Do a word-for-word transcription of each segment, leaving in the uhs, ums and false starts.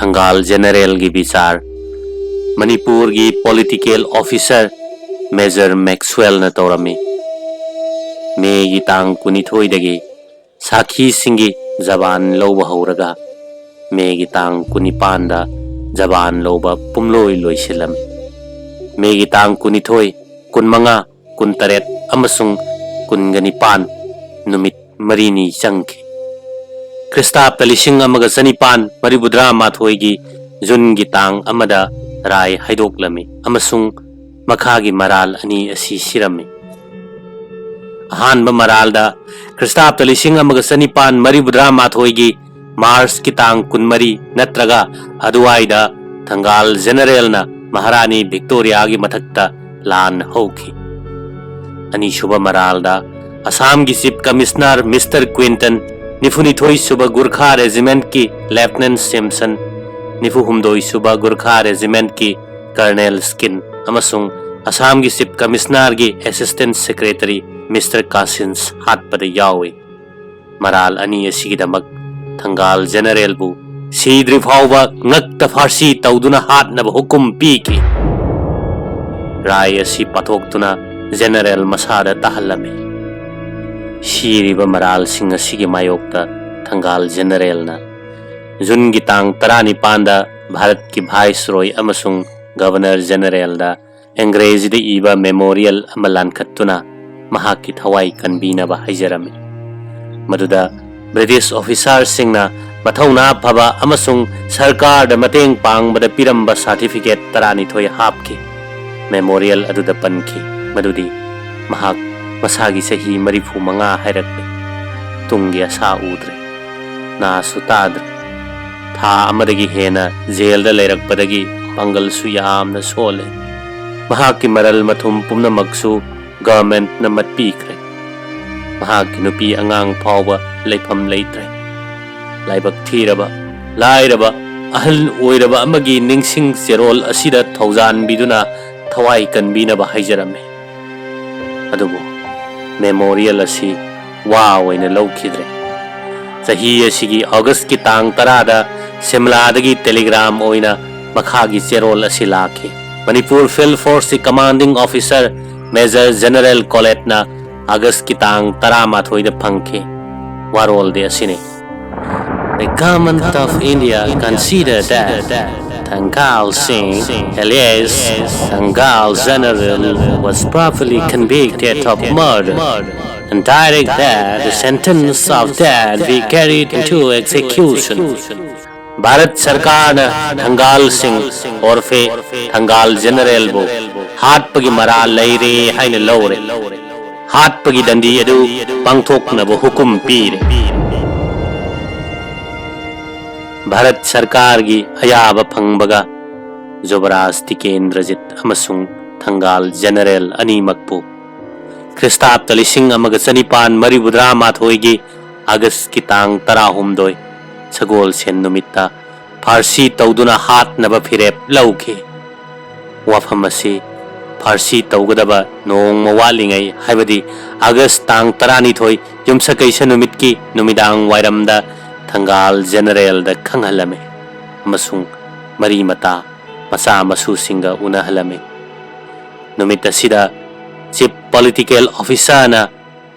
ꯊꯪꯒꯥꯜ ꯖꯦꯅꯔꯦꯜꯒꯤ ꯕꯤꯆꯥꯔ ꯃꯅꯤꯄꯨꯔꯒꯤ political officer major ꯃꯦꯛꯁꯋꯦꯜꯅ ꯇꯧꯔꯝꯃꯤ꯫ ꯃꯦꯒꯤ ꯇꯥꯡ ꯀꯨꯟꯅꯤꯊꯣꯏꯗꯒꯤ ꯁꯥꯈꯤꯁꯤꯡꯒꯤ ꯖꯕꯥꯟ ꯂꯧꯕ ꯍꯧꯔꯒ ꯃꯦꯒꯤ ꯇꯥꯡ ꯀꯨꯟꯅꯤꯄꯥꯟꯗ ꯖꯕꯥꯟ ꯂꯧꯕ ꯄꯨꯝꯂꯣꯏ ꯂꯣꯏꯁꯤꯜꯂꯝꯃꯤ꯫ ꯃꯦꯒꯤ ꯇꯥꯡ ꯀꯨꯟꯅꯤꯊꯣꯏ, ꯀꯨꯟꯃꯉꯥ, ꯀꯨꯟꯇꯔꯦꯠ ꯑꯃꯁꯨꯡ ꯀꯨꯟꯒ ꯅꯤꯄꯥꯟ ꯅꯨꯃꯤꯠ ꯃꯔꯤꯅꯤ ꯆꯪꯈꯤ꯫ ꯈ꯭ꯔꯤꯁꯇꯥꯕꯇ ꯂꯤꯁꯤꯡ ꯑꯃꯒ ꯆꯅꯤꯄꯥꯟ ꯃꯔꯤꯐꯨꯇꯔꯥ ꯃꯥꯊꯣꯏꯒꯤ ꯖꯨꯟꯒꯤ ꯇꯥꯡ ꯑꯃꯗ ꯔꯥꯏ ꯍꯥꯏꯗꯣꯛꯂꯝꯃꯤ ꯑꯃꯁꯨꯡ ꯃꯈꯥꯒꯤ ꯃꯔꯥꯜ ꯑꯅꯤ ꯑꯁꯤ ꯁꯤꯔꯝꯃꯤ꯫ ꯑꯍꯥꯟꯕ ꯃꯔꯥꯜꯗ ꯈ꯭ꯔꯤꯁꯇꯥꯕꯇ ꯂꯤꯁꯤꯡ ꯑꯃꯒ ꯆꯅꯤꯄꯥꯟ ꯃꯔꯤꯐꯨꯇꯔꯥ ꯃꯥꯊꯣꯏꯒꯤ ꯃꯥꯔꯆꯀꯤ ꯇꯥꯡ ꯀꯨꯟꯃꯔꯤ ꯅꯠꯇ꯭ꯔꯒ ꯑꯗꯨꯋꯥꯏꯗ ꯊꯪꯒꯥꯜ ꯖꯦꯅꯔꯦꯜꯅ ꯃꯍꯥꯔꯥꯅꯤ ꯚꯤꯛꯇꯣꯔꯤꯌꯥꯒꯤ ꯃꯊꯛꯇ ꯂꯥꯟ ꯍꯧꯈꯤ꯫ ꯑꯅꯤꯁꯨꯕ ꯃꯔꯥꯜꯗ ꯑꯁꯥꯝꯒꯤ ꯆꯤꯐ ꯀꯃꯤꯁꯅꯔ ꯃꯤꯁꯇꯔ ꯀ꯭ꯋꯤꯟꯇꯟ, ꯅꯤꯐꯨꯅꯤꯊꯣꯏ ꯁꯨꯕ ꯒꯨꯔꯈꯥ ꯔꯦꯖꯤꯃꯦꯟꯠꯀꯤ ꯂꯦꯐꯇꯤꯅꯦꯟꯠ ꯁꯤꯝꯁꯟ, ꯅꯤꯐꯨꯍꯨꯝꯗꯣꯏ ꯁꯨꯕ ꯒꯨꯔꯈꯥ ꯔꯦꯖꯤꯃꯦꯟꯠꯀꯤ ꯀꯔꯅꯦꯜ ꯁ꯭ꯀꯤꯟ ꯑꯃꯁꯨꯡ ꯑꯁꯥꯝꯒꯤ ꯆꯤꯐ ꯀꯃꯤꯁꯅꯔꯒꯤ ꯑꯦꯁꯤꯁꯇꯦꯟꯠ ꯁꯦꯀ꯭ꯔꯦꯇꯔꯤ ꯃꯤꯁꯇꯔ ꯀꯥꯁꯤꯟꯁ ꯍꯥꯠꯄꯗ ꯌꯥꯎꯏ꯫ ꯃꯔꯥꯜ ꯑꯅꯤ ꯑꯁꯤꯒꯤꯗꯃꯛ ꯊꯪꯒꯥꯜ ꯖꯦꯅꯔꯦꯜꯕꯨ ꯁꯤꯗ꯭ꯔꯤ ꯐꯥꯎꯕ ꯉꯛꯇ ꯐꯥꯔꯁꯤ ꯇꯧꯗꯨꯅ ꯍꯥꯠꯅꯕ ꯍꯨꯀꯨꯝ ꯄꯤꯈꯤ꯫ ꯔꯥꯏ ꯑꯁꯤ ꯄꯥꯊꯣꯛꯇꯨꯅ ꯖꯦꯅꯔꯦꯜ ꯃꯁꯥꯗ ꯇꯥꯍꯜꯂꯝꯃꯤ꯫ ꯁꯤꯔꯤꯕ ꯃꯔꯥꯜꯁꯤꯡ ꯑꯁꯤꯒꯤ ꯃꯥꯌꯣꯛꯇ ꯊꯪꯒꯥꯜ ꯖꯦꯅꯔꯦꯜꯅ ꯖꯨꯟꯒꯤ ꯇꯥꯡ ꯇꯔꯥꯅꯤꯄꯥꯟꯗ ꯚꯥꯔꯠꯀꯤ ꯚꯥꯏꯁꯔꯣꯏ ꯑꯃꯁꯨꯡ ꯒꯕꯔꯅꯔ ꯖꯦꯅꯔꯦꯜꯗ ꯑꯪꯒ꯭ꯔꯦꯖꯤꯗ ꯏꯕ ꯃꯦꯃꯣꯔꯤꯌꯦꯜ ꯑꯃ ꯂꯥꯟꯈꯠꯇꯨꯅ ꯃꯍꯥꯛꯀꯤ ꯊꯋꯥꯏ ꯀꯟꯕꯤꯅꯕ ꯍꯥꯏꯖꯔꯝꯃꯤ꯫ ꯃꯗꯨꯗ ꯕ꯭ꯔꯤꯇꯤꯁ ꯑꯣꯐꯤꯁꯥꯔꯁꯤꯡꯅ ꯃꯊꯧꯅꯥ ꯐꯕ ꯑꯃꯁꯨꯡ ꯁꯔꯀꯥꯔꯗ ꯃꯇꯦꯡ ꯄꯥꯡꯕꯗ ꯄꯤꯔꯝꯕ ꯁꯥꯔꯇꯤꯐꯤꯀꯦꯠ ꯇꯔꯥꯅꯤꯊꯣꯏ ꯍꯥꯞꯈꯤ꯫ ꯃꯦꯃꯣꯔꯤꯌꯦꯜ ꯑꯗꯨꯗ ꯄꯟꯈꯤ ꯃꯗꯨꯗꯤ ꯃꯍꯥꯛ ꯃꯁꯥꯒꯤ ꯆꯍꯤ ꯃꯔꯤꯐꯨ ꯃꯉꯥ ꯍꯥꯏꯔꯛꯂꯦ꯫ ꯇꯨꯡꯒꯤ ꯑꯁꯥ ꯎꯗ꯭ꯔꯦ꯫ ꯅꯥꯁꯨ ꯇꯥꯗ꯭ꯔꯦ꯫ ꯊꯥ ꯑꯃꯗꯒꯤ ꯍꯦꯟꯅ ꯖꯦꯜꯗ ꯂꯩꯔꯛꯄꯗꯒꯤ ꯄꯥꯡꯒꯜꯁꯨ ꯌꯥꯝꯅ ꯁꯣꯜꯂꯦ꯫ ꯃꯍꯥꯛꯀꯤ ꯃꯔꯜ ꯃꯊꯨꯝ ꯄꯨꯝꯅꯃꯛꯁꯨ ꯒꯚꯔꯟꯃꯦꯟꯠꯅ ꯃꯠꯄꯤꯈ꯭ꯔꯦ꯫ ꯃꯍꯥꯛꯀꯤ ꯅꯨꯄꯤ ꯑꯉꯥꯡ ꯐꯥꯎꯕ ꯂꯩꯐꯝ ꯂꯩꯇ꯭ꯔꯦ꯫ ꯂꯥꯏꯕꯛ ꯊꯤꯔꯕ, ꯂꯥꯏꯔꯕ, ꯑꯍꯜ ꯑꯣꯏꯔꯕ ꯑꯃꯒꯤ ꯅꯤꯡꯁꯤꯡ ꯆꯦꯔꯣꯜ ꯑꯁꯤꯗ ꯊꯧꯖꯥꯟꯕꯤꯗꯨꯅ ꯊꯋꯥꯏ ꯀꯟꯕꯤꯅꯕ ꯍꯥꯏꯖꯔꯝꯃꯤ꯫ ꯑꯗꯨꯕꯨ ꯃꯦꯃꯣꯔꯤꯌꯦꯜ ꯑꯁꯤ ꯋꯥ ꯑꯣꯏꯅ ꯂꯧꯈꯤꯗ꯭ꯔꯦ꯫ ꯆꯍꯤ ꯑꯁꯤꯒꯤ ꯑꯣꯒꯁꯀꯤ ꯇꯥꯡ ꯇꯔꯥꯗ ꯁꯤꯝꯂꯥꯗꯒꯤ ꯇꯦꯂꯤꯒ꯭ꯔꯥꯝ ꯑꯣꯏꯅ ꯃꯈꯥꯒꯤ ꯆꯦꯔꯣꯜ ꯑꯁꯤ ꯂꯥꯛꯈꯤ꯫ ꯃꯅꯤꯄꯨꯔ ꯐꯤꯜꯗ ꯐꯣꯔꯁꯀꯤ ꯀꯃꯥꯟꯗꯤꯡ ꯑꯣꯐꯤꯁꯥꯔ ꯃꯦꯖꯔ ꯖꯦꯅꯔꯦꯜ ꯀꯣꯂꯦꯠꯅ ꯑꯥꯒꯁꯀꯤ ꯇꯥꯡ ꯇꯔꯥꯃꯥꯊꯣꯏꯗ ꯐꯪꯈꯤ꯫ ꯋꯥꯔꯣꯜꯗꯤ ꯑꯁꯤꯅꯤ: The government of India consider that Thangal Singh, alias Thangal General, was properly convicted of murder and direct that the sentence of death be carried into execution. Bharat ꯁꯔꯀꯥꯔꯅ ꯊꯪꯒꯥꯜ ꯁꯤꯡ ꯑꯣꯔꯐꯦ ꯊꯪꯒꯥꯜ ꯖꯦꯅꯔꯦꯜꯕꯨ ꯍꯥꯠꯄꯒꯤ ꯃꯔꯥꯜ ꯂꯩꯔꯦ ꯍꯥꯏꯅ ꯂꯧꯔꯦ꯫ ꯍꯥꯠꯄꯒꯤ ꯗꯟꯗꯤ ꯑꯗꯨ ꯄꯥꯡꯊꯣꯛꯅꯕ ꯍꯨꯀꯨꯝ ꯄꯤꯔꯦ꯫ ꯚꯥꯔꯠ ꯁꯔꯀꯥꯔꯒꯤ ꯑꯌꯥꯕ ꯐꯪꯕꯒ ꯖꯨꯕꯔꯥꯖ ꯇꯤꯀꯦꯟꯗ꯭ꯔꯖꯤꯠ ꯑꯃꯁꯨꯡ ꯊꯪꯒꯥꯜ ꯖꯦꯅꯔꯦꯜ ꯑꯅꯤꯃꯛꯄꯨ ꯈ꯭ꯔꯤꯁꯇꯥꯕꯇ ꯂꯤꯁꯤꯡ ꯑꯃꯒ ꯆꯅꯤꯄꯥꯟ ꯃꯔꯤꯐꯨꯇꯔꯥ ꯃꯥꯊꯣꯏꯒꯤ ꯑꯥꯒꯁꯀꯤ ꯇꯥꯡ ꯇꯔꯥꯍꯨꯝꯗꯣꯏ, ꯁꯒꯣꯜꯁꯦꯟ ꯅꯨꯃꯤꯠꯇ ꯐꯥꯔꯁꯤ ꯇꯧꯗꯨꯅ ꯍꯥꯠꯅꯕ ꯐꯤꯔꯦꯞ ꯂꯧꯈꯤ꯫ ꯋꯥꯐꯝ ꯑꯁꯤ ꯐꯥꯔꯁꯤ ꯇꯧꯒꯗꯕ ꯅꯣꯡꯃ ꯋꯥꯠꯂꯤꯉꯩ, ꯍꯥꯏꯕꯗꯤ ꯑꯥꯒꯁ ꯇꯥꯡ ꯇꯔꯥꯅꯤꯊꯣꯏ, ꯌꯨꯝꯁꯀꯩꯁ ꯅꯨꯃꯤꯠꯀꯤ ꯅꯨꯃꯤꯗꯥꯡ ꯋꯥꯏꯔꯝꯗ ꯊꯪꯒꯥꯜ ꯖꯦꯅꯔꯦꯜꯗ ꯈꯪꯍꯜꯂꯝꯃꯤ ꯑꯃꯁꯨꯡ ꯃꯔꯤ ꯃꯇꯥ, ꯃꯆꯥ ꯃꯁꯨꯁꯤꯡꯒ ꯎꯅꯍꯜꯂꯝꯃꯤ꯫ ꯅꯨꯃꯤꯠ ꯑꯁꯤꯗ ꯆꯤꯐ ꯄꯣꯂꯤꯇꯤꯀꯦꯜ ꯑꯣꯐꯤꯁꯥꯔꯅ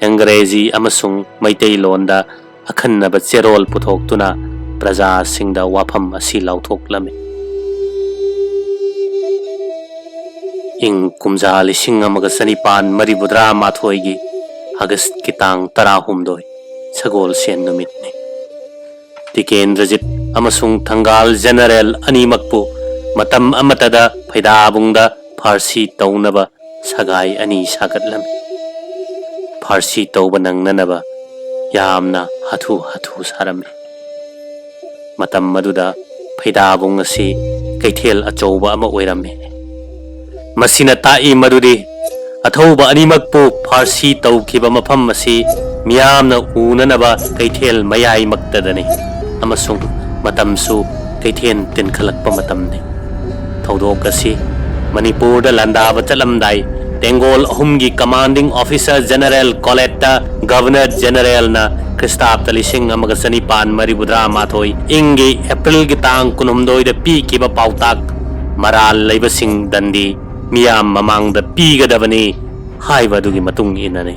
ꯑꯪꯒ꯭ꯔꯦꯖꯤ ꯑꯃꯁꯨꯡ ꯃꯩꯇꯩꯂꯣꯟꯗ ꯑꯈꯟꯅꯕ ꯆꯦꯔꯣꯜ ꯄꯨꯊꯣꯛꯇꯨꯅ ꯄ꯭ꯔꯖꯥꯁꯤꯡꯗ ꯋꯥꯐꯝ ꯑꯁꯤ ꯂꯥꯎꯊꯣꯛꯂꯝꯃꯤ꯫ ꯏꯪ ꯀꯨꯝꯖꯥ ꯂꯤꯁꯤꯡ ꯑꯃꯒ ꯆꯅꯤꯄꯥꯟ ꯃꯔꯤꯐꯨꯇꯔꯥ ꯃꯥꯊꯣꯏꯒꯤ ꯑꯥꯒꯁꯀꯤ ꯇꯥꯡ ꯇꯔꯥꯍꯨꯝꯗꯣꯏ, ꯁꯒꯣꯜꯁꯦꯟ ꯅꯨꯃꯤꯠꯅꯤ꯫ ꯇꯤꯀꯦꯟꯗ꯭ꯔꯖꯤꯠ ꯑꯃꯁꯨꯡ ꯊꯪꯒꯥꯜ ꯖꯦꯅꯔꯦꯜ ꯑꯅꯤꯃꯛꯄꯨ ꯃꯇꯝ ꯑꯃꯠꯇꯗ ꯐꯩꯗꯥꯕꯨꯡꯗ ꯐꯥꯔꯁꯤ ꯇꯧꯅꯕ ꯁꯒꯥꯏ ꯑꯅꯤ ꯁꯥꯒꯠꯂꯝꯃꯤ꯫ ꯐꯥꯔꯁꯤ ꯇꯧꯕ ꯅꯪꯅꯅꯕ ꯌꯥꯝꯅ ꯍꯥꯊꯨ ꯍꯥꯊꯨ ꯁꯥꯔꯝꯃꯤ꯫ ꯃꯇꯝ ꯑꯗꯨꯗ ꯐꯩꯗꯥꯕꯨꯡ ꯑꯁꯤ ꯀꯩꯊꯦꯜ ꯑꯆꯧꯕ ꯑꯃ ꯑꯣꯏꯔꯝꯃꯤ꯫ ꯃꯁꯤꯅ ꯇꯥꯛꯏ ꯃꯗꯨꯗꯤ ꯑꯊꯧꯕ ꯑꯅꯤꯃꯛꯄꯨ ꯐꯥꯔꯁꯤ ꯇꯧꯈꯤꯕ ꯃꯐꯝ ꯑꯁꯤ ꯃꯤꯌꯥꯝꯅ ꯎꯅꯅꯕ ꯀꯩꯊꯦꯜ ꯃꯌꯥꯏꯃꯛꯇꯗꯅꯤ ꯑꯃꯁꯨꯡ ꯃꯇꯝꯁꯨ ꯀꯩꯊꯦꯜ ꯇꯤꯟꯈꯠꯂꯛꯄ ꯃꯇꯝꯅꯤ꯫ ꯊꯧꯗꯣꯛ ꯑꯁꯤ ꯃꯅꯤꯄꯨꯔꯗ ꯂꯥꯟꯗꯥꯕ ꯆꯠꯂꯝꯗꯥꯏ, ꯇꯦꯡꯒꯣꯜ ꯑꯍꯨꯝꯒꯤ ꯀꯃꯥꯟꯗꯤꯡ ꯑꯣꯐꯤꯁꯥꯔ ꯖꯦꯅꯔꯦꯜ ꯀꯣꯂꯦꯠꯇ ꯒꯚꯔꯅꯔ ꯖꯦꯅꯔꯦꯜꯅ ꯈ꯭ꯔꯤꯁꯇꯥꯕꯇ ꯂꯤꯁꯤꯡ ꯑꯃꯒ ꯆꯅꯤꯄꯥꯟ ꯃꯔꯤꯐꯨꯇꯔꯥ ꯃꯥꯊꯣꯏ ꯏꯪꯒꯤ ꯑꯦꯄ꯭ꯔꯤꯜꯒꯤ ꯇꯥꯡ ꯀꯨꯟꯍꯨꯝꯗꯣꯏꯗ ꯄꯤꯈꯤꯕ ꯄꯥꯎꯇꯥꯛ ꯃꯔꯥꯜ ꯂꯩꯕꯁꯤꯡ ꯗꯟꯗꯤ ꯃꯤꯌꯥꯝ ꯃꯃꯥꯡꯗ ꯄꯤꯒꯗꯕꯅꯤ ꯍꯥꯏꯕ ꯑꯗꯨꯒꯤ ꯃꯇꯨꯡ ꯏꯟꯅꯅꯤ꯫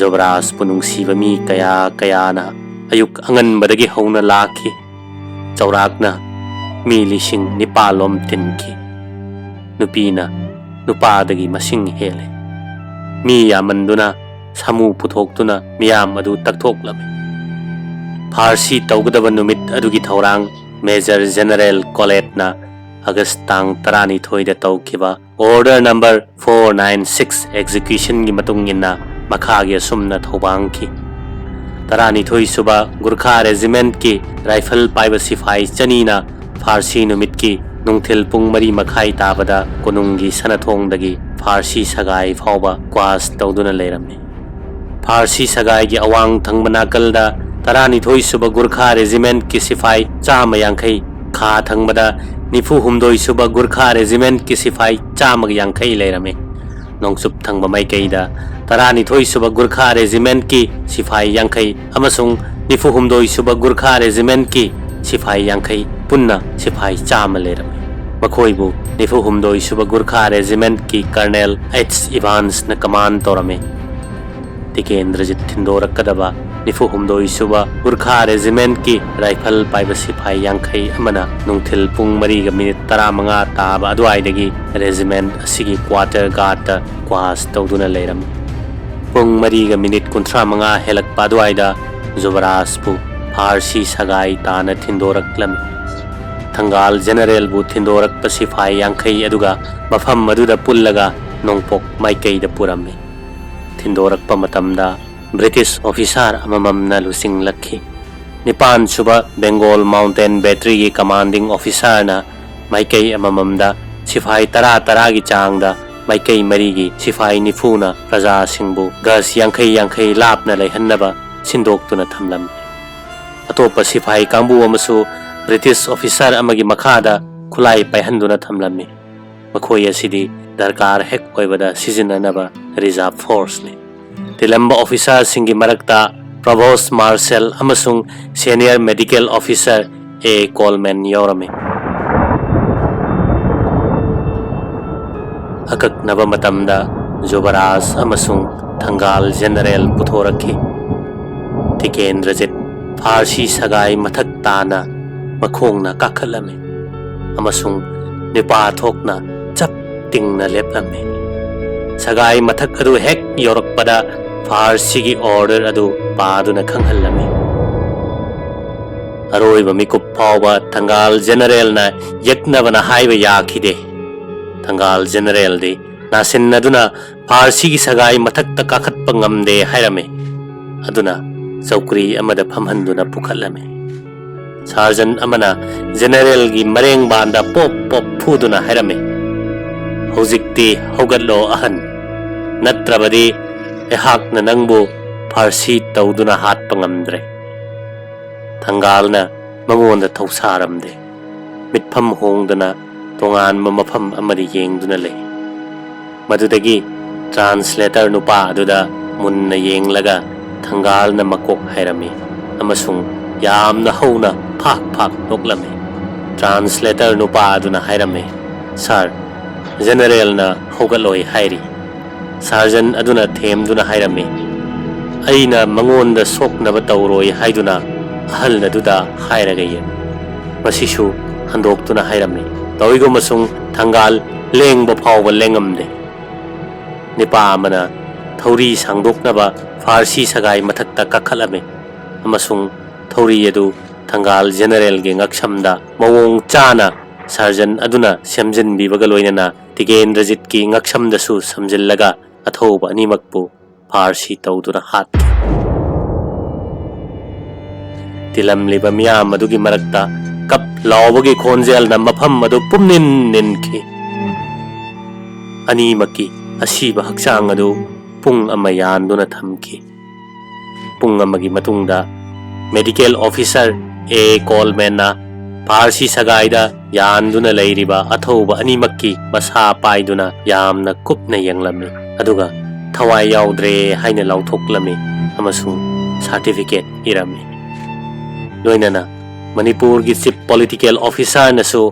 ꯖꯣꯕꯔꯥꯖꯄꯨ ꯅꯨꯡꯁꯤꯕ ꯃꯤ ꯀꯌꯥ ꯀꯌꯥꯅ ꯑꯌꯨꯛ ꯑꯉꯟꯕꯗꯒꯤ ꯍꯧꯅ ꯂꯥꯛꯈꯤ꯫ ꯆꯥꯎꯔꯥꯛꯅ ꯃꯤ ꯂꯤꯁꯤꯡ ꯅꯤꯄꯥꯜ ꯂꯣꯝ ꯇꯤꯟꯈꯤ꯫ ꯅꯨꯄꯤꯅ ꯅꯨꯄꯥꯗꯒꯤ ꯃꯁꯤꯡ ꯍꯦꯜꯂꯤ꯫ ꯃꯤ ꯌꯥꯝꯃꯟꯗꯨꯅ ꯁꯥꯃꯨ ꯄꯨꯊꯣꯛꯇꯨꯅ ꯃꯤꯌꯥꯝ ꯑꯗꯨ ꯇꯛꯊꯣꯛꯂꯝꯃꯤ꯫ ꯐꯥꯔꯁꯤ ꯇꯧꯒꯗꯕ ꯅꯨꯃꯤꯠ ꯑꯗꯨꯒꯤ ꯊꯧꯔꯥꯡ ꯃꯦꯖꯔ ꯖꯦꯅꯔꯦꯜ ꯀꯣꯂꯦꯠꯅ ꯑꯥꯒꯁ ꯇꯥꯡ ꯇꯔꯥꯅꯤꯊꯣꯏꯗ ꯇꯧꯈꯤꯕ order number for nine six ꯑꯦꯛꯖꯤꯀ꯭ꯌꯨꯁꯟꯒꯤ ꯃꯇꯨꯡ ꯏꯟꯅ ꯃꯈꯥꯒꯤ ꯑꯁꯨꯝꯅ ꯊꯧꯕꯥꯡꯈꯤ꯫ ꯇꯔꯥꯅꯤꯊꯣꯏ ꯁꯨꯕ ꯒꯨꯔꯈꯥ ꯔꯦꯖꯤꯃꯦꯟꯠꯀꯤ ꯔꯥꯏꯐꯜ ꯄꯥꯏꯕ ꯁꯤꯐꯥꯏ ꯆꯅꯤꯅ ꯐꯥꯔꯁꯤ ꯅꯨꯃꯤꯠꯀꯤ ꯅꯨꯡꯊꯤꯜ ꯄꯨꯡ ꯃꯔꯤ ꯃꯈꯥꯏ ꯇꯥꯕꯗ ꯀꯣꯅꯨꯡꯒꯤ ꯁꯅꯊꯣꯡꯗꯒꯤ ꯐꯥꯔꯁꯤ ꯁꯒꯥꯏ ꯐꯥꯎꯕ ꯀ꯭ꯋꯥꯁ ꯇꯧꯗꯨꯅ ꯂꯩꯔꯝꯃꯤ꯫ ꯐꯥꯔꯁꯤ ꯁꯒꯥꯏꯒꯤ ꯑꯋꯥꯡ ꯊꯪꯕ ꯅꯥꯀꯜꯗ ꯇꯔꯥꯅꯤꯊꯣꯏ ꯁꯨꯕ ꯒꯨꯔꯈꯥ ꯔꯦꯖꯤꯃꯦꯟꯠꯀꯤ ꯁꯤꯐꯥꯏ ꯆꯥꯝꯃ ꯌꯥꯡꯈꯩ, ꯈꯥ ꯊꯪꯕꯗ ꯅꯤꯐꯨ ꯍꯨꯝꯗꯣꯏ ꯁꯨꯕ ꯒꯨꯔꯈꯥ ꯔꯦꯖꯤꯃꯦꯟꯠꯀꯤ ꯁꯤꯐꯥꯏ ꯆꯥꯝꯃꯒ ꯌꯥꯡꯈꯩ ꯂꯩꯔꯝꯃꯤ꯫ ꯅꯣꯡꯆꯨꯞ ꯊꯪꯕ ꯃꯥꯏꯀꯩꯗ ꯇꯔꯥꯅꯤꯊꯣꯏ ꯁꯨꯕ ꯒꯨꯔꯈꯥ ꯔꯦꯖꯤꯃꯦꯟꯠꯀꯤ ꯁꯤꯐꯥꯏ ꯌꯥꯡꯈꯩ ꯑꯃꯁꯨꯡ ꯅꯤꯐꯨ ꯍꯨꯝꯗꯣꯏ ꯁꯨꯕ ꯒꯨꯔꯈꯥ ꯔꯦꯖꯤꯃꯦꯟꯠꯀꯤ ꯁꯤꯐꯥꯏ ꯌꯥꯡꯈꯩ, ꯄꯨꯟꯅ ꯁꯤꯐꯥꯏ ꯆꯥꯝꯃ ꯂꯩꯔꯝꯃꯤ꯫ ꯃꯈꯣꯏꯕꯨ ꯅꯤꯐꯨ ꯍꯨꯝꯗꯣꯏ ꯁꯨꯕ ꯒꯨꯔꯈꯥ ꯔꯦꯖꯤꯃꯦꯟꯠꯀꯤ ꯀꯔꯅꯦꯜ ꯑꯩꯆ ꯏꯚꯥꯟꯁꯅ ꯀꯃꯥꯟ ꯇꯧꯔꯝꯃꯤ꯫ ꯇꯤꯀꯦꯟꯗ꯭ꯔꯖꯤꯠ ꯊꯤꯟꯗꯣꯔꯛꯀꯗꯕ ꯅꯤꯐꯨ ꯍꯨꯝꯗꯣꯏ ꯁꯨꯕ ꯒꯨꯔꯈꯥ ꯔꯦꯖꯤꯃꯦꯟꯠꯀꯤ ꯔꯥꯏꯐꯜ ꯄꯥꯏꯕ ꯁꯤꯐꯥꯏ ꯌꯥꯡꯈꯩ ꯑꯃꯅ ꯅꯨꯡꯊꯤꯜ ꯄꯨꯡ ꯃꯔꯤꯒ ꯃꯤꯅꯤꯠ ꯇꯔꯥꯃꯉꯥ ꯇꯥꯕ ꯑꯗꯨꯋꯥꯏꯗꯒꯤ ꯔꯦꯖꯤꯃꯦꯟꯠ ꯑꯁꯤꯒꯤ ꯀ꯭ꯋꯥꯇꯔ ꯒꯥꯔꯗꯇ ꯀ꯭ꯋꯥꯁ ꯇꯧꯗꯨꯅ ꯂꯩꯔꯝꯃꯤ꯫ ꯄꯨꯡ ꯃꯔꯤꯒ ꯃꯤꯅꯤꯠ ꯀꯨꯟꯊ꯭ꯔꯥ ꯃꯉꯥ ꯍꯦꯜꯂꯛꯄ ꯑꯗꯨꯋꯥꯏꯗ ꯖꯨꯕꯔꯥꯖꯄꯨ ꯐꯥꯔꯁꯤ ꯁꯒꯥꯏ ꯇꯥꯅ ꯊꯤꯟꯗꯣꯔꯛꯂꯝꯃꯤ꯫ ꯊꯪꯒꯥꯜ ꯖꯦꯅꯔꯦꯜꯕꯨ ꯊꯤꯟꯗꯣꯔꯛꯄ ꯁꯤꯐꯥꯏ ꯌꯥꯡꯈꯩ ꯑꯗꯨꯒ ꯃꯐꯝ ꯑꯗꯨꯗ ꯄꯨꯜꯂꯒ ꯅꯣꯡꯄꯣꯛ ꯃꯥꯏꯀꯩꯗ ꯄꯨꯔꯝꯃꯤ꯫ ꯊꯤꯟꯗꯣꯔꯛꯄ ꯃꯇꯝꯗ ꯕ꯭ꯔꯤꯇꯤꯁ ꯑꯣꯐꯤꯁꯥꯔ ꯑꯃꯃꯝꯅ ꯂꯨꯆꯤꯡꯂꯛꯈꯤ꯫ ꯅꯤꯄꯥꯟ ꯁꯨꯕ ꯕꯦꯡꯒꯣꯜ ꯃꯥꯎꯟꯇꯦꯟ ꯕꯦꯇꯔꯤꯒꯤ ꯀꯃꯥꯟꯗꯤꯡ ꯑꯣꯐꯤꯁꯥꯔꯅ ꯃꯥꯏꯀꯩ ꯑꯃꯃꯝꯗ ꯁꯤꯐꯥꯏ ꯇꯔꯥ ꯇꯔꯥꯒꯤ ꯆꯥꯡꯗ ꯃꯥꯏꯀꯩ ꯃꯔꯤꯒꯤ ꯁꯤꯐꯥꯏ ꯅꯤꯐꯨꯅ ꯄ꯭ꯔꯖꯥꯁꯤꯡꯕꯨ ꯒꯖ ꯌꯥꯡꯈꯩ ꯌꯥꯡꯈꯩ ꯂꯥꯞꯅ ꯂꯩꯍꯟꯅꯕ ꯁꯤꯟꯗꯣꯛꯇꯨꯅ ꯊꯝꯂꯝꯃꯤ꯫ ꯑꯇꯣꯞꯄ ꯁꯤꯐꯥꯏ ꯀꯥꯡꯕꯨ ꯑꯃꯁꯨ ꯕ꯭ꯔꯤꯇꯤꯁ ꯑꯣꯐꯤꯁꯥꯔ ꯑꯃꯒꯤ ꯃꯈꯥꯗ ꯈꯨꯠꯂꯥꯏ ꯄꯥꯏꯍꯟꯗꯨꯅ ꯊꯝꯂꯝꯃꯤ꯫ ꯃꯈꯣꯏ ꯑꯁꯤꯗꯤ ꯗꯔꯀꯥꯔ ꯍꯦꯛ ꯑꯣꯏꯕꯗ ꯁꯤꯖꯤꯟꯅꯅꯕ ꯔꯤꯖꯥꯔꯚ ꯐꯣꯔꯁꯅꯤ꯫ ꯊꯤꯜꯂꯝꯕ ꯑꯣꯐꯤꯁꯥꯔꯁꯤꯡꯒꯤ ꯃꯔꯛꯇ ꯄ꯭ꯔꯣꯚꯣꯁ ꯃꯥꯔꯁꯦꯜ ꯑꯃꯁꯨꯡ ꯁꯦꯅꯤꯌꯔ ꯃꯦꯗꯤꯀꯦꯜ ꯑꯣꯐꯤꯁꯥꯔ ꯑꯦ ꯀꯣꯜꯃꯦꯟ ꯌꯥꯎꯔꯝꯃꯤ꯫ ꯑꯀꯛꯅꯕ ꯃꯇꯝꯗ ꯖꯨꯕꯔꯥꯖ ꯑꯃꯁꯨꯡ ꯊꯪꯒꯥꯜ ꯖꯦꯅꯔꯦꯜ ꯄꯨꯊꯣꯔꯛꯈꯤ꯫ ꯇꯤꯀꯦꯟꯗ꯭ꯔꯖꯤꯠ ꯐꯥꯔꯁꯤ ꯁꯒꯥꯏ ꯃꯊꯛ ꯇꯥꯅ ꯃꯈꯣꯡꯅ ꯀꯥꯈꯠꯂꯝꯃꯤ ꯑꯃꯁꯨꯡ ꯅꯤꯄꯥ ꯊꯣꯛꯅ ꯆꯞ ꯇꯤꯡꯅ ꯂꯦꯞꯂꯝꯃꯤ꯫ ꯁꯒꯥꯏ ꯃꯊꯛ ꯑꯗꯨ ꯍꯦꯛ ꯌꯧꯔꯛꯄꯗ ꯐꯥꯔꯁꯤꯒꯤ ꯑꯣꯔꯗꯔ ꯑꯗꯨ ꯄꯥꯗꯨꯅ ꯈꯪꯍꯜꯂꯝꯃꯤ꯫ ꯑꯔꯣꯏꯕ ꯃꯤꯀꯨꯞ ꯐꯥꯎꯕ ꯊꯪꯒꯥꯜ ꯖꯦꯅꯔꯦꯜꯅ ꯌꯦꯛꯅꯕꯅ ꯍꯥꯏꯕ ꯌꯥꯈꯤꯗꯦ꯫ ꯊꯪꯒꯥꯜ ꯖꯦꯅꯔꯦꯜꯗꯤ ꯅꯥꯁꯤꯟꯅꯗꯨꯅ ꯐꯥꯔꯁꯤꯒꯤ ꯁꯒꯥꯏ ꯃꯊꯛꯇ ꯀꯥꯈꯠꯄ ꯉꯝꯗꯦ ꯍꯥꯏꯔꯝꯃꯤ꯫ ꯑꯗꯨꯅ ꯆꯧꯀ꯭ꯔꯤ ꯑꯃꯗ ꯐꯝꯍꯟꯗꯨꯅ ꯄꯨꯈꯠꯂꯝꯃꯤ꯫ ꯁꯥꯔꯖꯟ ꯑꯃꯅ ꯖꯦꯅꯔꯦꯜꯒꯤ ꯃꯔꯦꯡꯕꯥꯟꯗ ꯄꯣꯞ ꯄꯣꯞ ꯐꯨꯗꯨꯅ ꯍꯥꯏꯔꯝꯃꯤ, "ꯍꯧꯖꯤꯛꯇꯤ ꯍꯧꯒꯠꯂꯣ ꯑꯍꯟ, ꯅꯠꯇ꯭ꯔꯕꯗꯤ ꯑꯩꯍꯥꯛꯅ ꯅꯪꯕꯨ ꯐꯥꯔꯁꯤ ꯇꯧꯗꯨꯅ ꯍꯥꯠꯄ ꯉꯝꯗ꯭ꯔꯦ꯫" ꯊꯪꯒꯥꯜꯅ ꯃꯉꯣꯟꯗ ꯊꯧꯁꯥꯔꯝꯗꯦ꯫ ꯃꯤꯠꯐꯝ ꯍꯣꯡꯗꯅ ꯇꯣꯉꯥꯟꯕ ꯃꯐꯝ ꯑꯃꯗ ꯌꯦꯡꯗꯨꯅ ꯂꯩ꯫ ꯃꯗꯨꯗꯒꯤ ꯇ꯭ꯔꯥꯟꯁꯂꯦꯇꯔ ꯅꯨꯄꯥ ꯑꯗꯨꯗ ꯃꯨꯟꯅ ꯌꯦꯡꯂꯒ ꯊꯪꯒꯥꯜꯅ ꯃꯀꯣꯛ ꯍꯥꯏꯔꯝꯃꯤ ꯑꯃꯁꯨꯡ ꯌꯥꯝꯅ ꯍꯧꯅ ꯐꯥꯛ ꯐꯥꯛ ꯅꯣꯛꯂꯝꯃꯤ꯫ ꯇ꯭ꯔꯥꯟꯁꯂꯦꯇꯔ ꯅꯨꯄꯥ ꯑꯗꯨꯅ ꯍꯥꯏꯔꯝꯃꯤ, "ꯁꯥꯔ, ꯖꯦꯅꯔꯦꯜꯅ ꯍꯧꯒꯠꯂꯣꯏ ꯍꯥꯏꯔꯤ꯫" ꯁꯥꯔꯖꯟ ꯑꯗꯨꯅ ꯊꯦꯝꯗꯨꯅ ꯍꯥꯏꯔꯝꯃꯤ, "ꯑꯩꯅ ꯃꯉꯣꯟꯗ ꯁꯣꯛꯅꯕ ꯇꯧꯔꯣꯏ ꯍꯥꯏꯗꯨꯅ ꯑꯍꯜ ꯑꯗꯨꯗ ꯍꯥꯏꯔꯒ ꯌꯦꯡꯉꯨ꯫" ꯃꯁꯤꯁꯨ ꯍꯟꯗꯣꯛꯇꯨꯅ ꯍꯥꯏꯔꯝꯃꯤ꯫ ꯇꯧꯏꯒꯨꯝꯕꯁꯨꯡ ꯊꯪꯒꯥꯜ ꯂꯦꯡꯕ ꯐꯥꯎꯕ ꯂꯦꯡꯉꯝꯗꯦ꯫ ꯅꯤꯄꯥ ꯑꯃꯅ ꯊꯧꯔꯤ ꯁꯥꯡꯗꯣꯛꯅꯕ ꯐꯥꯔꯁꯤ ꯁꯒꯥꯏ ꯃꯊꯛꯇ ꯀꯥꯈꯠꯂꯝꯃꯤ ꯑꯃꯁꯨꯡ ꯊꯧꯔꯤ ꯑꯗꯨ ꯊꯪꯒꯥꯜ ꯖꯦꯅꯔꯦꯜꯒꯤ ꯉꯛꯁꯝꯗ ꯃꯑꯣꯡ ꯆꯥꯅ ꯁꯥꯔꯖꯟ ꯑꯗꯨꯅ ꯁꯦꯝꯖꯤꯟꯕꯤꯕꯒ ꯂꯣꯏꯅꯅ ꯇꯤꯀꯦꯟꯗ꯭ꯔꯖꯤꯠꯀꯤ ꯉꯛꯁꯝꯗꯁꯨ ꯁꯝꯖꯤꯜꯂꯒ ꯑꯊꯧꯕ ꯑꯅꯤꯃꯛꯄꯨ ꯐꯥꯔꯁꯤ ꯇꯧꯗꯨꯅ ꯍꯥꯠꯈꯤ꯫ ꯇꯤꯜꯂꯝꯂꯤꯕ ꯃꯤꯌꯥꯝ ꯑꯗꯨꯒꯤ ꯃꯔꯛꯇ ꯀꯞ ꯂꯥꯎꯕꯒꯤ ꯈꯣꯟꯖꯦꯜꯅ ꯃꯐꯝ ꯑꯗꯨ ꯄꯨꯝꯅꯤꯟ ꯅꯤꯟꯈꯤ꯫ ꯑꯅꯤꯃꯛꯀꯤ ꯑꯁꯤꯕ ꯍꯛꯆꯥꯡ ꯑꯗꯨ ꯄꯨꯡ ꯑꯃ ꯌꯥꯟꯗꯨꯅ ꯊꯝꯈꯤ꯫ ꯄꯨꯡ ꯑꯃꯒꯤ ꯃꯇꯨꯡꯗ ꯃꯦꯗꯤꯀꯦꯜ ꯑꯣꯐꯤꯁꯥꯔ ꯑꯦ ꯀꯣꯜꯃꯦꯟꯅ ꯐꯥꯔꯁꯤ ꯁꯒꯥꯏꯗ ꯌꯥꯟꯗꯨꯅ ꯂꯩꯔꯤꯕ ꯑꯊꯧꯕ ꯑꯅꯤꯃꯛꯀꯤ ꯃꯁꯥ ꯄꯥꯏꯗꯨꯅ ꯌꯥꯝꯅ ꯀꯨꯞꯅ ꯌꯦꯡꯂꯝꯃꯤ, ꯑꯗꯨꯒ ꯊꯋꯥꯏ ꯌꯥꯎꯗ꯭ꯔꯦ ꯍꯥꯏꯅ ꯂꯥꯎꯊꯣꯛꯂꯝꯃꯤ ꯑꯃꯁꯨꯡ ꯁꯥꯔꯇꯤꯐꯤꯀꯦꯠ ꯏꯔꯝꯃꯤ꯫ ꯂꯣꯏꯅꯅ ꯃꯅꯤꯄꯨꯔꯒꯤ ꯆꯤꯐ ꯄꯣꯂꯤꯇꯤꯀꯦꯜ ꯑꯣꯐꯤꯁꯥꯔꯅꯁꯨ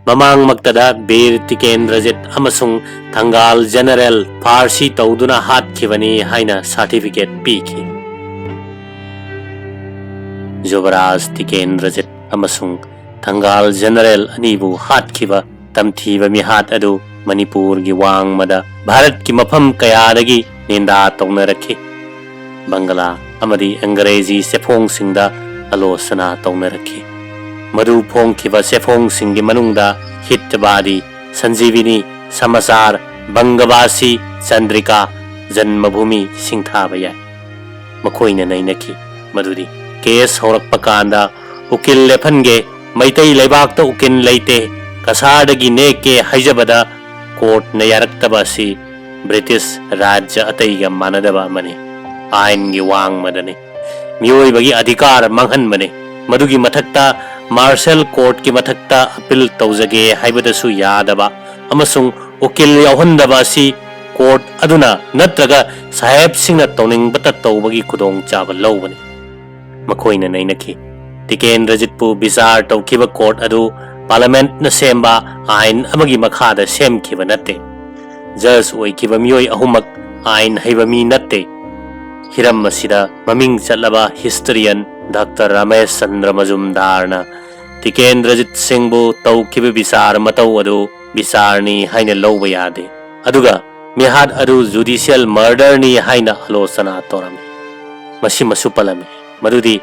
ꯃꯃꯥꯡꯃꯛꯇꯗ ꯕꯤꯔ ꯇꯤꯀꯦꯟꯗ꯭ꯔꯖꯤꯠ ꯑꯃꯁꯨꯡ ꯊꯪꯒꯥꯜ ꯖꯦꯅꯔꯦꯜ ꯐꯥꯔꯁꯤ ꯇꯧꯗꯨꯅ ꯍꯥꯠꯈꯤꯕꯅꯤ ꯍꯥꯏꯅ ꯁꯥꯔꯇꯤꯐꯤꯀꯦꯠ ꯄꯤꯈꯤ꯫ ꯌꯨꯕꯔꯥꯖ ꯇꯤꯀꯦꯟꯗ꯭ꯔꯖꯤꯠ ꯑꯃꯁꯨꯡ ꯊꯪꯒꯥꯜ ꯖꯦꯅꯔꯦꯜ ꯑꯅꯤꯕꯨ ꯍꯥꯠꯈꯤꯕ ꯇꯝꯊꯤꯕ ꯃꯤꯍꯥꯠ ꯑꯗꯨ ꯃꯅꯤꯄꯨꯔꯒꯤ ꯋꯥꯡꯃꯗ ꯚꯥꯔꯠꯀꯤ ꯃꯐꯝ ꯀꯌꯥꯗꯒꯤ ꯅꯤꯟꯗꯥ ꯇꯧꯅꯔꯛꯈꯤ꯫ ꯕꯪꯒꯂꯥ ꯑꯃꯗꯤ ꯑꯪꯒ꯭ꯔꯦꯖꯤ ꯆꯦꯐꯣꯡꯁꯤꯡꯗ ꯑꯂꯣꯆꯅꯥ ꯇꯧꯅꯔꯛꯈꯤ꯫ ꯃꯗꯨ ꯐꯣꯡꯈꯤꯕ ꯆꯦꯐꯣꯡꯁꯤꯡꯒꯤ ꯃꯅꯨꯡꯗ ꯍꯤꯠꯕꯥꯗꯤ, ꯁꯟꯖꯤꯕꯤꯅꯤ, ꯁꯃꯥꯆꯥꯔ, ꯕꯪꯒꯕꯥꯁꯤ, ꯆꯟꯗ꯭ꯔꯤꯀꯥ, ꯖꯟꯃꯚꯨꯃꯤ ꯁꯤꯡꯊꯥꯕ ꯌꯥꯏ꯫ ꯃꯈꯣꯏꯅ ꯅꯩꯅꯈꯤ ꯃꯗꯨꯗꯤ ꯀꯦꯁ ꯍꯧꯔꯛꯄ ꯀꯥꯟꯗ ꯎꯀꯤꯜ ꯂꯦꯞꯍꯟꯒꯦ, ꯃꯩꯇꯩ ꯂꯩꯕꯥꯛꯇ ꯎꯀꯤꯜ ꯂꯩꯇꯦ, ꯀꯁꯥꯔꯗꯒꯤ ꯅꯦꯛꯀꯦ ꯍꯥꯏꯖꯕꯗ ꯀꯣꯔꯠꯅ ꯌꯥꯔꯛꯇꯕ ꯑꯁꯤ ꯕ꯭ꯔꯤꯇꯤꯁ ꯔꯥꯖ꯭ꯌ ꯑꯇꯩꯒ ꯃꯥꯟꯅꯗꯕ ꯑꯃꯅꯤ꯫ ꯑꯥꯏꯟꯒꯤ ꯋꯥꯡꯃꯗꯅꯤ꯫ ꯃꯤꯑꯣꯏꯕꯒꯤ ꯑꯙꯤꯀꯥꯔ ꯃꯥꯡꯍꯟꯕꯅꯤ꯫ ꯃꯗꯨꯒꯤ ꯃꯊꯛꯇ ꯃꯥꯔꯁꯦꯜ ꯀꯣꯔꯠꯀꯤ ꯃꯊꯛꯇ ꯑꯄꯤꯜ ꯇꯧꯖꯒꯦ ꯍꯥꯏꯕꯗꯁꯨ ꯌꯥꯗꯕ ꯑꯃꯁꯨꯡ ꯎꯀꯤꯜ ꯌꯥꯎꯍꯟꯗꯕ ꯑꯁꯤ ꯀꯣꯔꯠ ꯑꯗꯨꯅ ꯅꯠꯇ꯭ꯔꯒ ꯁꯥꯍꯦꯕꯁꯤꯡꯅ ꯇꯧꯅꯤꯡꯕꯇ ꯇꯧꯕꯒꯤ ꯈꯨꯗꯣꯡꯆꯥꯕ ꯂꯧꯕꯅꯤ꯫ ꯃꯈꯣꯏꯅ ꯅꯩꯅꯈꯤ꯫ ꯇꯤꯀꯦꯟꯗ꯭ꯔꯖꯤꯠꯄꯨ ꯕꯤꯆꯥꯔ ꯇꯧꯈꯤꯕ ꯀꯣꯔꯠ ꯑꯗꯨ ꯄꯥꯔꯂꯃꯦꯟꯠꯅ ꯁꯦꯝꯕ ꯑꯥꯏꯟ ꯑꯃꯒꯤ ꯃꯈꯥꯗ ꯁꯦꯝꯈꯤꯕ ꯅꯠꯇꯦ꯫ ꯖꯖ ꯑꯣꯏꯈꯤꯕ ꯃꯤꯑꯣꯏ ꯑꯍꯨꯝꯃꯛ ꯑꯥꯏꯟ ꯍꯩꯕ ꯃꯤ ꯅꯠꯇꯦ꯫ ꯍꯤꯔꯝ ꯑꯁꯤꯗ ꯃꯃꯤꯡ ꯆꯠꯂꯕ ꯍꯤꯁꯇꯔꯤꯌꯟ ꯗꯥꯛꯇꯔ ꯔꯃꯦꯁ ꯆꯟꯗ꯭ꯔ ꯃꯖꯨꯝꯗꯥꯔꯅ ꯇꯤꯀꯦꯟꯗ꯭ꯔꯖꯤꯠ ꯁꯤꯡꯕꯨ ꯇꯧꯈꯤꯕ ꯕꯤꯆꯥꯔ ꯃꯇꯧ ꯑꯗꯨ ꯕꯤꯆꯥꯔꯅꯤ ꯍꯥꯏꯅ ꯂꯧꯕ ꯌꯥꯗꯦ, ꯑꯗꯨꯒ ꯃꯤꯍꯥꯠ ꯑꯗꯨ ꯖꯨꯗꯤꯁꯤꯌꯦꯜ ꯃꯔꯗꯔꯅꯤ ꯍꯥꯏꯅ ꯑꯥꯂꯣꯆꯅꯥ ꯇꯧꯔꯝꯃꯤ꯫ ꯃꯁꯤꯃꯁꯨ ꯄꯜꯂꯝꯃꯤ ꯃꯗꯨꯗꯤ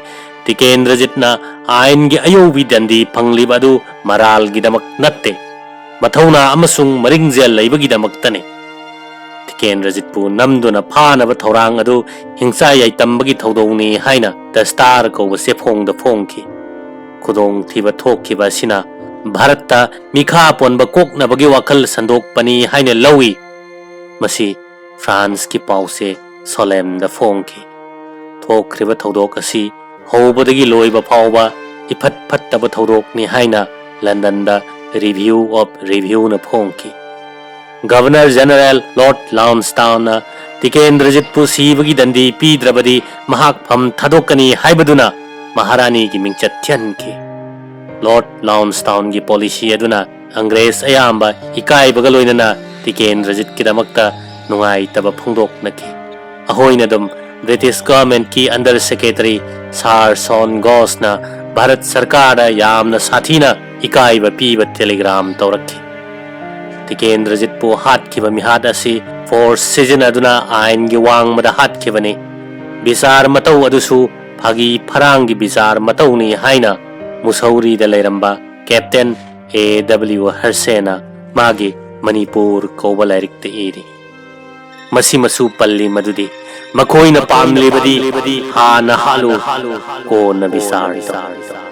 ꯇꯤꯀꯦꯟꯗ꯭ꯔꯖꯤꯠꯅ ꯑꯥꯏꯟꯒꯤ ꯑꯌꯧꯕꯤ ꯗꯟꯗꯤ ꯐꯪꯂꯤꯕ ꯑꯗꯨ ꯃꯔꯥꯜꯒꯤꯗꯃꯛ ꯅꯠꯇꯦ, ꯃꯊꯧꯅꯥ ꯑꯃꯁꯨꯡ ꯃꯔꯤꯡꯖꯦꯜ ꯂꯩꯕꯒꯤꯗꯃꯛꯇꯅꯤ꯫ ꯇꯤꯀꯦꯟꯗ꯭ꯔꯖꯤꯠꯄꯨ ꯅꯝꯗꯨꯅ ꯐꯥꯅꯕ ꯊꯧꯔꯥꯡ ꯑꯗꯨ ꯍꯤꯡꯆꯥ ꯌꯥꯏꯇꯝꯕꯒꯤ ꯊꯧꯗꯧꯅꯤ ꯍꯥꯏꯅ ꯗꯁꯇꯥꯔ ꯀꯧꯕ ꯆꯦꯐꯣꯡꯗ ꯐꯣꯡꯈꯤ꯫ ꯈꯨꯗꯣꯡꯊꯤꯕ ꯊꯣꯛꯈꯤꯕ ꯑꯁꯤꯅ ꯚꯥꯔꯠꯇ ꯃꯤꯈꯥ ꯄꯣꯟꯕ ꯀꯣꯛꯅꯕꯒꯤ ꯋꯥꯈꯜ ꯁꯟꯗꯣꯛꯄꯅꯤ ꯍꯥꯏꯅ ꯂꯧꯏ꯫ ꯃꯁꯤ ꯐ꯭ꯔꯥꯟꯁꯀꯤ ꯄꯥꯎꯆꯦ ꯁꯣꯂꯦꯝꯗ ꯐꯣꯡꯈꯤ꯫ ꯊꯣꯛꯈ꯭ꯔꯤꯕ ꯊꯧꯗꯣꯛ ꯑꯁꯤ ꯍꯧꯕꯗꯒꯤ ꯂꯣꯏꯕ ꯐꯥꯎꯕ ꯏꯐꯠ ꯐꯠꯇꯕ ꯊꯧꯗꯣꯛꯅꯤ ꯍꯥꯏꯅ ꯂꯟꯗꯟꯗ Review of Reviewꯅ ꯐꯣꯡꯈꯤ꯫ Governor General Lord Lansdowneꯅ ꯇꯤꯀꯦꯟꯗ꯭ꯔꯖꯤꯠꯄꯨ ꯁꯤꯕꯒꯤ ꯗꯟꯗꯤ ꯄꯤꯗ꯭ꯔꯕꯗꯤ ꯃꯍꯥꯛ ꯐꯝ ꯊꯥꯗꯣꯛꯀꯅꯤ ꯍꯥꯏꯕꯗꯨꯅ ꯃꯍꯥꯔꯥꯅꯤꯒꯤ ꯃꯤꯡꯆꯠ ꯊꯤꯍꯟꯈꯤ꯫ Lord Lansdowneꯒꯤ policy ꯑꯗꯨꯅ ꯑꯪꯒ꯭ꯔꯦꯖ ꯑꯌꯥꯝꯕ ꯏꯀꯥꯏꯕꯒ ꯂꯣꯏꯅꯅ ꯇꯤꯀꯦꯟꯗ꯭ꯔꯖꯤꯠꯀꯤꯗꯃꯛꯇ ꯅꯨꯡꯉꯥꯏꯇꯕ ꯐꯣꯡꯗꯣꯛꯅꯈꯤ꯫ ꯑꯍꯣꯏꯅꯗꯨꯝ British Governmentꯀꯤ Under Secretary Sir John Ghoshtꯅ Bharat ꯁꯔꯀꯥꯔꯗ ꯌꯥꯝꯅ ꯁꯥꯊꯤꯅ ꯏꯀꯥꯏꯕ ꯄꯤꯕ telegram ꯇꯧꯔꯛꯈꯤ꯫ ꯇꯤꯀꯦꯟꯗ꯭ꯔꯖꯤꯠꯄꯨ ꯍꯥꯠꯈꯤꯕ ꯃꯤꯍꯥꯠ ꯑꯁꯤ force ꯁꯤꯖꯤꯟꯅꯗꯨꯅ ꯑꯥꯏꯟꯒꯤ ꯋꯥꯡꯃꯗ ꯍꯥꯠꯈꯤꯕꯅꯤ꯫ ꯕꯤꯆꯥꯔ ꯃꯇꯧ ꯑꯗꯨꯁꯨ ꯐꯥꯒꯤ ꯐꯔꯥꯡꯒꯤ ꯕꯤꯆꯥꯔ ꯃꯇꯧꯅꯤ ꯍꯥꯏꯅ ꯃꯨꯁꯧꯔꯤꯗ ꯂꯩꯔꯝꯕ Captain A W Herseyꯅ ꯃꯥꯒꯤ ꯃꯅꯤꯄꯨꯔ ꯀꯧꯕ ꯂꯥꯏꯔꯤꯛꯇ ꯏꯔꯤ꯫ ꯃꯁꯤꯃꯁꯨ ꯄꯜꯂꯤ ꯃꯗꯨꯗꯤ ꯃꯈꯣꯏꯅ ꯄꯥꯝꯂꯤꯕꯗꯤ ꯍꯥꯟꯅ ꯍꯥꯠꯂꯨ, ꯀꯣꯟꯅ ꯕꯤꯆꯥꯔ ꯇꯧ꯫